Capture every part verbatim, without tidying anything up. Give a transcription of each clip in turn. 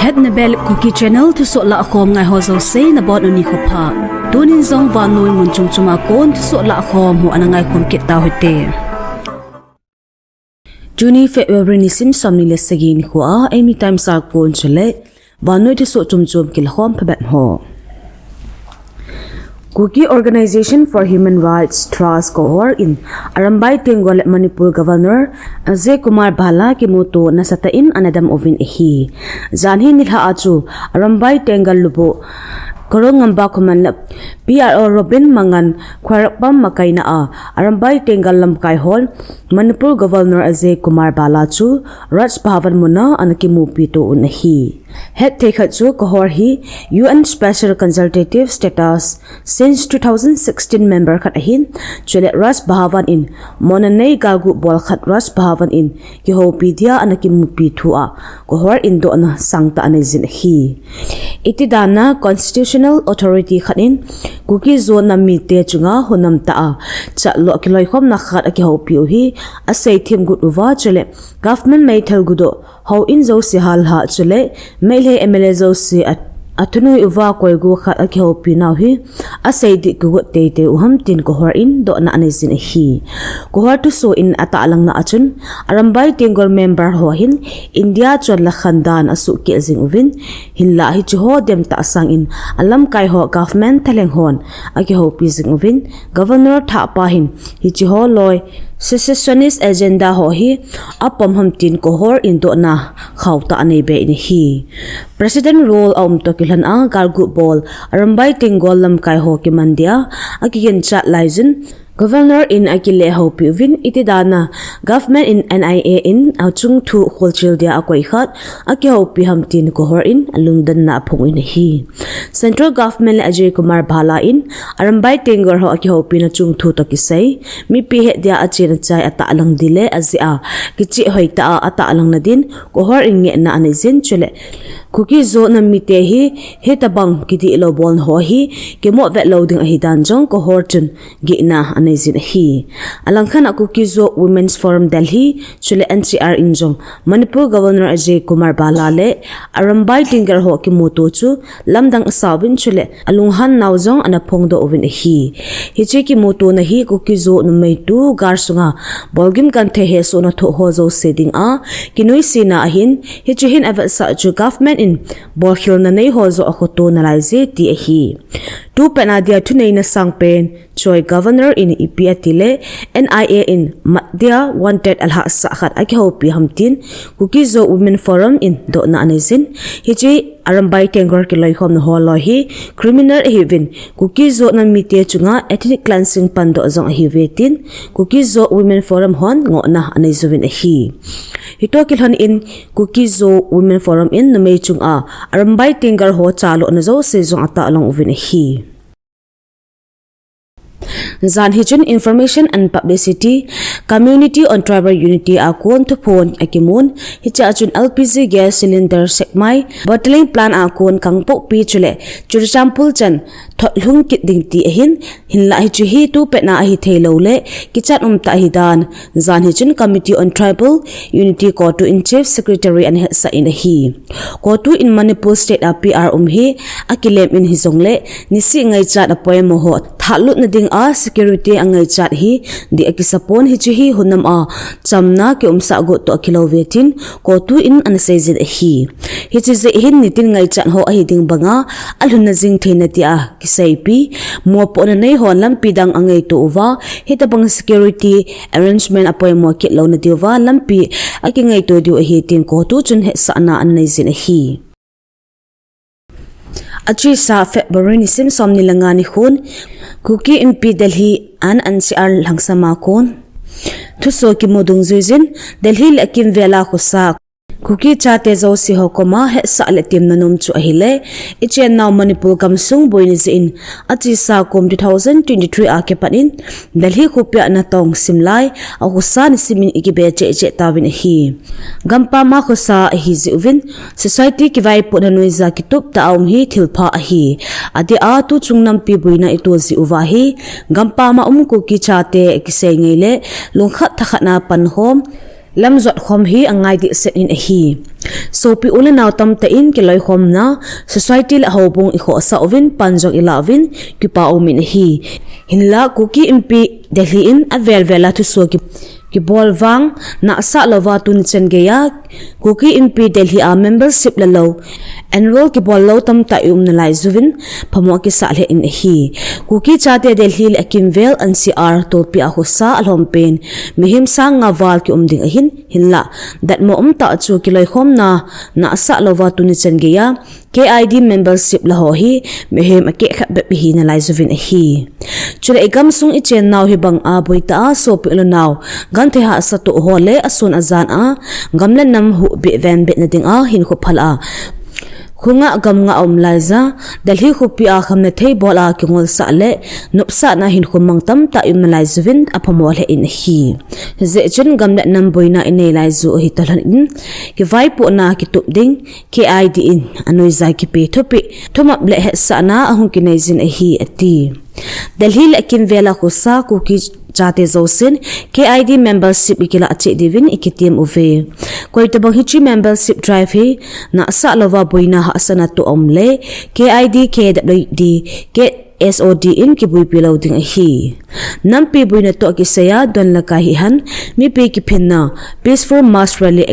Hepna Bel Kuki Channel thusoh lahkhom ngai ho jouse nabonun nikho pha. Tunin jong vannoi mun chom chom a kon thusoh lahkhom ho ana ngaikhom kit tau hite. Tuni February nisim somni le sagi nikho a Eimi Times a kon chule vannoi thusoh chom chom kilakhom phabep ho. Kuki Organisation for Human Rights Trust KOHUR in Arambai Tenggol le Manipur Governor Ajay Kumar Bhalla kimuto nasatah in ana dam uvin ahi. Janhi nilhah a chu Arambai Tenggol Lubuk Karol Ngamba Khuman le P R O Robin Mangang Khwairapam makaina a Arambai Tenggol lamkai hon Manipur Governor Ajay Kumar Bhalla chu Raj Bhavan muna ana kimupi to un ahi. Hetthei khat chu KOHUR hi U N Special Consultative Status since two thousand sixteen member khat ahin, chule Raj Bhavan in mona nei galguh bol khat Raj Bhavan in kihoupi dia ana kimupi thu a KOHUR in dohna sangtah anei jin ahi. Iti dan a constitutional authority khat in Kuki-Zo nam mite chunga hunam tah a chatloh kiloikhomna khat akihoupi u hi asei thim got uva, chule government meithal gudoh, houin jouse hallhah chule Meitei M L A jouse a, athunoi uva koigo khat akihoupi nau hi asei dih kigot teitei u ham tin KOHUR in dohna anei jin ahi. KOHUR thusoh in atahlangna a chun Arambai Tenggol member ho hin India chonla khandan asuhkeh jing uvin, hinlah hiche ho demtah sangin alamkai ho government thalheng hon akihoupi jing uvin, Governor thahpa hin hiche ho loi secessionist agenda ho hi apom ham tin KOHUR in dohna khautah anei be in ahi. President rule aum toh kilhon a galguh bol Arambai Tenggol lamkai ho kiman dia akiginchat laijin Governor in akile houpi uvin, iti dan a government in N I A in achung thu kholchil dia akoi khat akihoupi ham tin KOHUR in alungdonna aphong in ahi. Central Government le Ajay Kumar Bhalla in Arambai Tenggol ho akihoupina chung thu toh kisai, mipi het dia achen achai atahlang ding le ajeh a kicheh hoitah a atahlangna din KOHUR in ngehna anei jin, chule Kuki-Zo nam mite hi hitobang kidihlou bolna ho hi kimoh vet lou ding ahi dan jong KOHUR chun gihna anei jin ahi. Alangkhat a Kuki-Zo Women's Forum Delhi chule N C R in jong Manipur Governor Ajay Kumar Bhalla le Arambai Tenggol ho kimuto chu lamdang asa uvin, chule alunghan nau jong ana phongdoh uvin ahi. Hiche kimutona hi Kuki-Zo numei tu gal sunga bolgim genthei hesohna thoh ho jouse dinga kinoisena ahin, hiche hin avetsah chu government in bolkhelna nei ho joh akhoto nalai je ti ahi. Tupet a dia thuneina sangpen choi Governor in ipi ati le N I A in mat dia wanted alhahsah khat akihoupi ham tin Kuki-Zo Women Forum in dohna anei jin, hiche Arambai Tenggol kiloikhomna ho loi hi criminal ahiuvin, Kuki-Zo nam mite chunga ethnic cleansing pandoh jong ahiuve tin Kuki-Zo Women Forum hon ngohna anei juvin ahi. Hitoh kilhon in Kuki-Zo Women Forum in numei chunga Arambai Tenggol ho chalona jouse jong atahlang uvin ahi. Jan hi chun Information and Publicity, Committee on Tribal Unity a kon thuphon akimun, hiche a chun L P G gas cylinder sekmai, bottling plant a kon Kangpokpi chule Churachandpur chan thotlhung kit ding ti ahin, hinlah hiche hi tupet a ahi theilou le kichat umtah ahi dan, jan hi chun Committee on Tribal Unity CoTU in Chief Secretary ana hetsah in ahi. CoTU in Manipur State a P R um hi akilem in hijongle, nisih ngaichat apoimo ho thahlutna dinga security angaichat hi dih akisapon, hiche hi hunam a chamna kiumsah got toh akilou ve tin CoTU in ana seijin ahi. Hiche jeh hin nitin ngaichat ho ahi ding banga alhunna jing theina dia kiseipi, mopohna nei hon lampi dang angaito uva, hitobang security arrangement apoimo kit louna diuva lampi akingaito diu ahi tin CoTU chun hetsahna anei jin ahi. Achesa February nisim somni le nga nikhon, Kuki Inpi Delhi and N C R lhangsam a kon thusoh kimu dungjuijin, Delhi le akimvel a khosa Kuki chate jouse ho koma hetsah le temna nom chu ahile, ichennau Manipur gamsung boina jeh in achesa kum two thousand twenty-three a kipat in Delhi khopia natong simlai, akhosa nisim in ikibe cheh cheh tauvin ahi. Gampam a khosa ahi jeh uvin, society kivaipohna noija kitup tah a um hi thilpha ahi. Adeh a tuchung nampi boina ito jeh uva hi, gampam a um Kuki chate kisei ngai le, lungkhat thakhat na pankhom, lamjot khom hi angai dehset in ahi. Sopi u le nau tamtah in kiloikhomna, society le houbung i khohsah uvin, pan jong i la uvin, kipa um in ahi. Hinlah Kuki Inpi Delhi in avel vel a thusoh ki, kibol vang, nahsah louva tuni chan geiya, Kuki Inpi Delhi a membership la lou, enroll kibol lou tamtah i um nalai jeh uvin, phamo kisah lheh in ahi. Kuki chate Delhi le akimvel N C R tolpi a khosa alhom pen, mihem sang nga val ki um ding ahin, hinlah, datmo um tah chu kiloikhomna, nahsah louva tuni chan geiya, K I D membership la ho hi, mihem akeh khat bep ihi nalai jeh uvin ahi. Chule i gamsung i chennau hi bang a boi tah a, sopi u le nau, genthei hahsat u ho le asun ajan a, gam le nam huhbeh venbeh na ding a, hinkho phal a. Khonga gam nga a um laija, Delhi khopi a khamna thei bol a kingolsah le, nopsahna hinkho mang tamtah i um nalai jeh uvin aphamo lheh in ahi. Hijeh chun gam le nam boina i nei lai jeh u ahi talhon in, kivaipohna kitup ding, K I D in anoija kipe thupeh, thumop le hetsahna ahung kinei jin ahi ati. Delhi le akimvel a khosa Kuki chate jousen, K I D membership i kilah cheh diuvin i kitem uve. Koi tabang hiche membership drive hi, nahsah louva boina hahsatna toh a um le, K I D, K W D, K S O D in kibuipi lou ding ahi. Nampi boina toh kisaiya, don le kai hihen, mipi kiphinna, peaceful mass rally,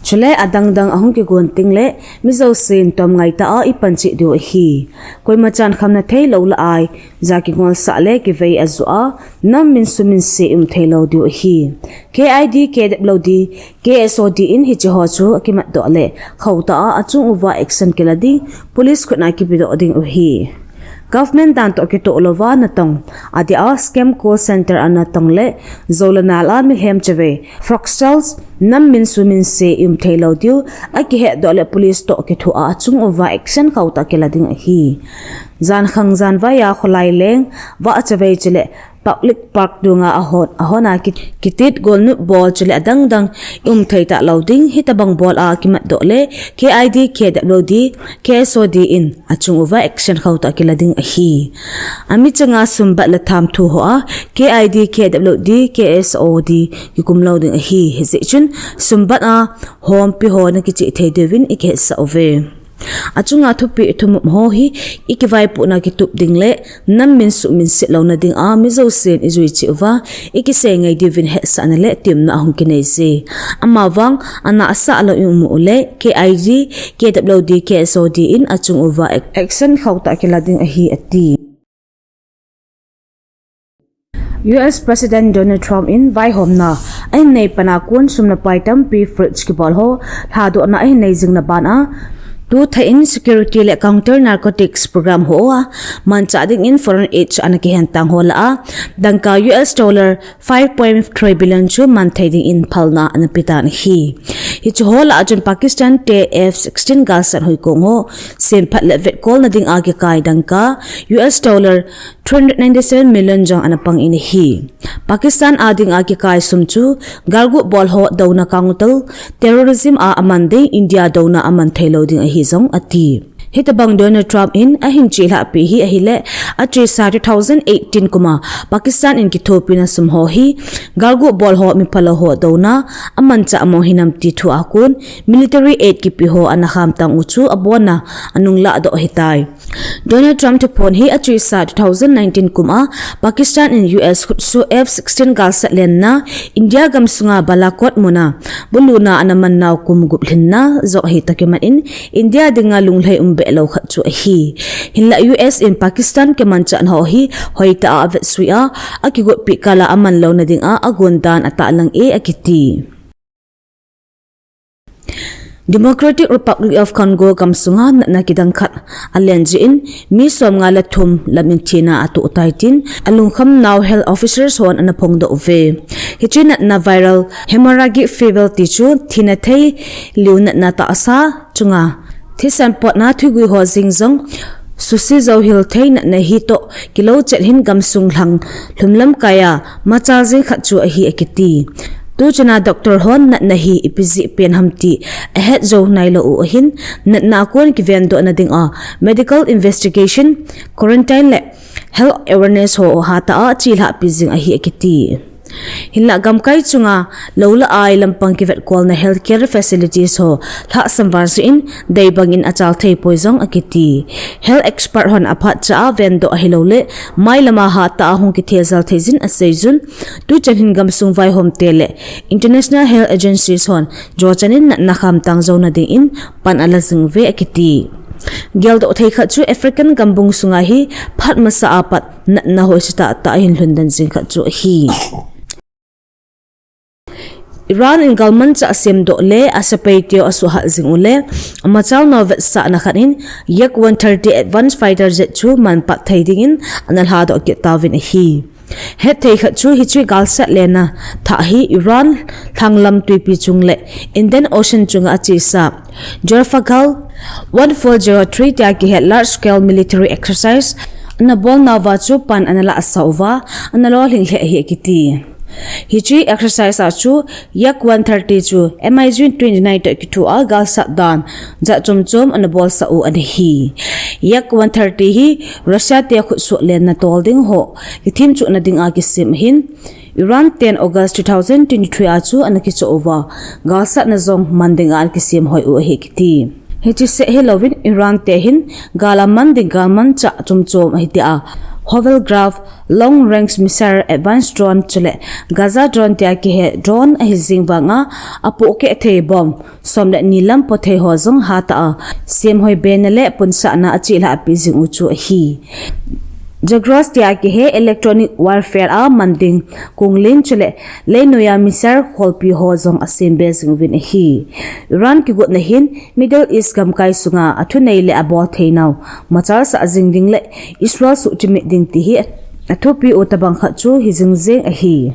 chule adang dang ahung kigon teng le, mi jousen tomngai tah a i pan cheh diu ahi. Koima chan khamna thei lou lah a, ja kingolsah le kivei ajoh a, nam min sum min se i um thei lou diu ahi. K I D, K W D, K S O D in hiche ho chu akimat doh le, khauh tah a achung uva action kila ding, police khut a kipedoh ding u ahi. Government dan toh kitoh louva natong, adeh a scam call center a natong le, jou le nal a mihem chavei, fraudsters, nam min sum min se i um thei lou diu, akihet doh le police toh kithoa achung uva action khauh tah kila ding ahi. Jan khang jan vai a kholai leng, vah chavei chule, public park dunga ahon, ahon a ki, kitit golnop bol chule adang dang i um thei talou ding, hitabang bol a kimat doh le, K I D, K W D, K S O D in achung uva action khauh tah kila ding ahi. Ami changa sum bat le tham thu hoa, K I D, K W D, K S O D kikum lou ding ahi. Hijeh chun sum bat a hompi ho na kichih thei diuvin i kihetsah uve. Achunga thupeh thumop ho hi i kivaipohna kitup ding le, nam min sum min se louna ding a mi jousen i jui cheh uva, i kisei ngai diuvin hetsahna le temna ahung kinei je. Amavang, anahsah lou i um u le, K I D, K W D, K S O D in achung uva ac, action khauh tah kila ding ahi ati. U S President Donald Trump in vaihomna ahin nei pan a kon sum le pai tampi fridge kibol ho lhadohna ahin nei jing na ban a, tu thah in security le counter narcotics program hoa manchah ding in foreign aid ana kihen tang ho lah a, dangka U S dollar five point three billion chu man thei ding in phalna ana pe tan ahi. Hiche ho lah a chun Pakistan te F sixteen galsat huikong ho semphat le vetkolna ding a kikai dangka U S dollar two hundred ninety-seven million jong ana pang in ahi. Pakistan a ding a kikai sum chu galguh bol ho douna counter terrorism a aman ding India douna aman thei lou ding ahi jong ati. Hitabang Donald Trump in ahin chelhah pi hi ahile, achesa two thousand eighteen kum a Pakistan in kithopina sum ho hi galguh bol ho miphalou ho douna amanchah mo hinam ti thu a kon military aid kipe ho ana kham tang u chu abonna anung lahdoh ahitai. Donald Trump thuphon hi achesa two thousand nineteen kum a Pakistan in U S khutsoh F sixteen galsat lenna India gamsunga Balakot muna buluna ana man nau kum gup lhinna jong ahi toh kimat in India dinga lunglhai um behlou khat chu ahi. Hinlah U S in Pakistan kimanchahna ho hi hoitah a avetsui a, akigotpi kal a aman louna ding a agon dan atahlang e akiti. Democratic Republic of Congo gamsunga natna kidang khat alen jeh in mi somnga le thum lam in thina atoh tai tin alungkham nau health officers hon ana phongdoh uve. Hiche natna viral hemorrhagic fever ti chu thina thei liu natna tahsa chunga thisan potna thugui ho jeng jong susi jouhil thei natna hi toh kilou chet hin gamsung lhang lhumlam kai a machal jeng khat chu ahi akiti. Tuchana doctor hon natna hi ipi jeh pen ham ti ahet jou nailou u ahin, natna a kon kivendohna ding a medical investigation, quarantine le health awareness ho hatah a chelhah pi jing ahi akiti. Hinlah gamkai chunga lou le ai lampang kivetkolna healthcare facilities ho lhahsam val jeh in deibang in achal thei poi jong akiti. Health expert hon aphat cha a vendoh ahilouleh mailam a hatah a hung kithejal thei jin aseiyun, tuchan hin gamsung vaihom te le international health agencies hon jochan in natna khamtang jouna dingin pan ala jing uve akiti. Geldoh thei khat chu African gambung sunga hi phat masa a pat natna hoise tahtah ahin lhundan jing khat chu ahi. Iran in galmanchah asemdoh le asepai teu asuhhat jing u le amachal nau vetsahna khat in Yak one thirty advanced fighter jet chu manpat thei dingin ana lhadoh kit tauvin ahi. Hetthei khat chu hiche galsat lenna thah hi Iran lhanglam twipi chung le Indian Ocean chunga achesa Zalfaqar one four zero three tia kihe large scale military exercise ana bolnauva chu pan ana lahsah uva, ana lolhing lheh ahi akiti. Hiche exercise a chu Yak one thirty chu MiG twenty-nine toh kithoa galsat dan jat chomchom ana bolsah u ana hi. Yak one thirty hi Russia te khutsoh lenna tol ding ho kithemchuhna dinga kisem ahin, Iran ten August two thousand twenty-three a chu ana kichoh uva, galsatna jong man dinga ana kisem hoi u ahi kiti. Hiche seh hilouvin Iran te hin gal a man ding galmanchah chomchom ahi tia, hovercraft, long range missile, advanced drone chule Gaza drone tia kihe drone ahi jeng vanga, apohkeh thei bomb som le ni lam pothei ho jong hatah a semhoi bena le punsahna achelhahpi jing u chu ahi. Zagros tia kihe electronic warfare a man ding kunglen chule leinoiya missile kholpi ho jong asem be jing uvin ahi. Iran kigotna hin Middle East gamkai sunga athunei le abol theinau machalsah jing ding le Israel suhchimit ding ti hi athupi u tobang khat chu hijing jeng ahi.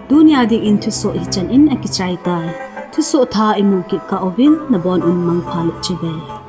Tunia dingin thusoh hichan in akichai tai. Thusoh thah imu kit kah uvin nabon un mangpha le chibai.